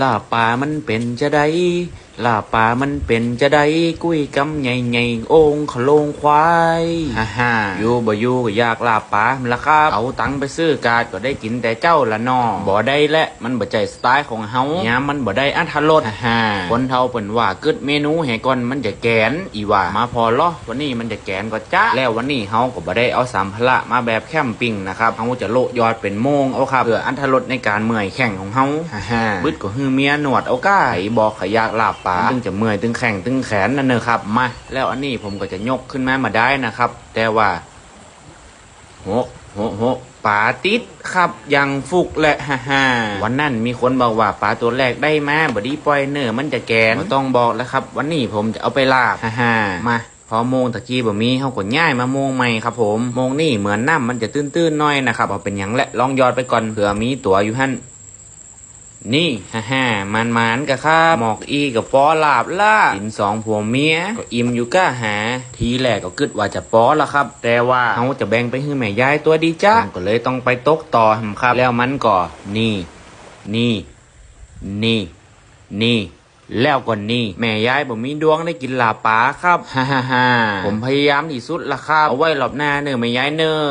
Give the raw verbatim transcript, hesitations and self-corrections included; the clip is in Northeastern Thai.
ลาบปลามันเป็นจะได ลาบปลามันเป็นจะได กุ้ยกำใหญ่ๆ โอ่งขะโลงควาย ฮ่าฮ่า อยู่บ่อยู่ก็อยากลาบปลาหั่นละครับ เอาตังค์ไปซื้อกาดก็ได้กินแต่เจ้าละน้อ บ่ได้แหละ มันบ่ใจ้สไตล์ของเฮา ยามมันบ่ได้อรรถรส ฮ่าฮ่า คนเฒ่าเปิ้นว่ากึดเมนูให้ก่อนมันจะแกน อีหว่า มาพอลอ วันนี้มันจะแกนก็จ๊ะ แล้ววันนี้เฮาก็บ่ได้เอาสัมภาระมาแบบแคมปิ้งนะครับ เฮาจะโละยอดเป็นโมงเอาครับ เพื่ออรรถรสในการเมื่อยแข้งของเฮา ฮ่าฮ่า บึดก็หื้อเมียนวดเอาก้า ไผบอกขะอยากลาบปลา มันตึงจะเมื่อยตึงแข้งตึงแขนนั่นเนอะครับ มา แล้วอันนี้ผมก็จะยกขึ้นมามาได้นะครับ แต่ว่า หก หก หก ปลาติดครับ อย่างฟุกแหละ ฮ่าฮ่า วันนั้นมีคนบอกว่าปลาตัวแรกได้มา บ่ดีปล่อยเนอะ มันจะแกน บ่ต้องบอกแล้วครับ วันนี้ผมจะเอาไปลาบ ฮ่าฮ่า มา พอโมงตะกี้บ่มี เฮาก็ย้ายมาโมงใหม่ครับผม โมงนี้เหมือนน้ำมันจะตื้นๆหน่อยนะครับ บ่เป็นหยังแหละ ลองยอดไปก่อน เผื่อมีตั๋วอยู่หั่น นี่ ฮ่าฮ่า มันๆกะครับ หมอกอีกะปอลาบละ กินสองผัวเมีย ก็อิ่มอยู่กะหา ทีแรกก็กึดว่าจะปอละครับ แต่ว่าเฮาจะแบ่งไปหื้อแม่ยายตั๊วดีจ๊ะ ผมก็เลยต้องไปตกต่อหั่นครับ แล้วมันก็ นี่ นี่ นี่ นี่ แล้วก็นี่ แม่ยายบ่มีดวงได้กินลาบปลาครับ ฮ่าฮ่าฮ่า ผมพยายามที่สุดละครับ เอาไว้รอบหน้าเนอะแม่ยายเนอะ